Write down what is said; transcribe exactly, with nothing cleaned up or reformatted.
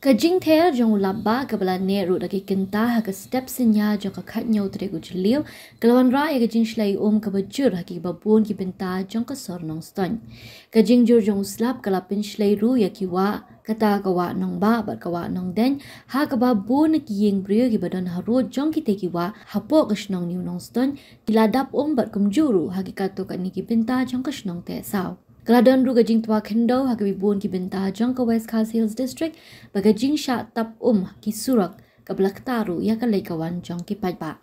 Ka jingther jong u lapbah kaba la neh ruh da ki kynta ha ka step synñia jong ka khathynñiew tarik u Jylliew ka la wanrah ïa ka jingshlei um kaba jur ha kiba bun ki bynta jong ka sor Nongstoiñ. Ka jingjur jong u slap ka la pynshlei ruh ïa ki wah, kata ka wah Nongbah bad ka wah Nongdeiñ, ha kaba bun ki ïing briew kiba don harud jong kitei ki wah hapoh ka shnong New Nongstoiñ ki la dap um bad kumjuh ruh ha ki katto katne ki bynta jong ka shnong Tehsaw. Ka la don ruh ka jingtwa khyndew ha kiba bun ki bynta jong ka West Khasi Hills District bad ka jingshah tap um ki surok kaba la kta ruh ïa ka leit ka wan jong ki paidbah.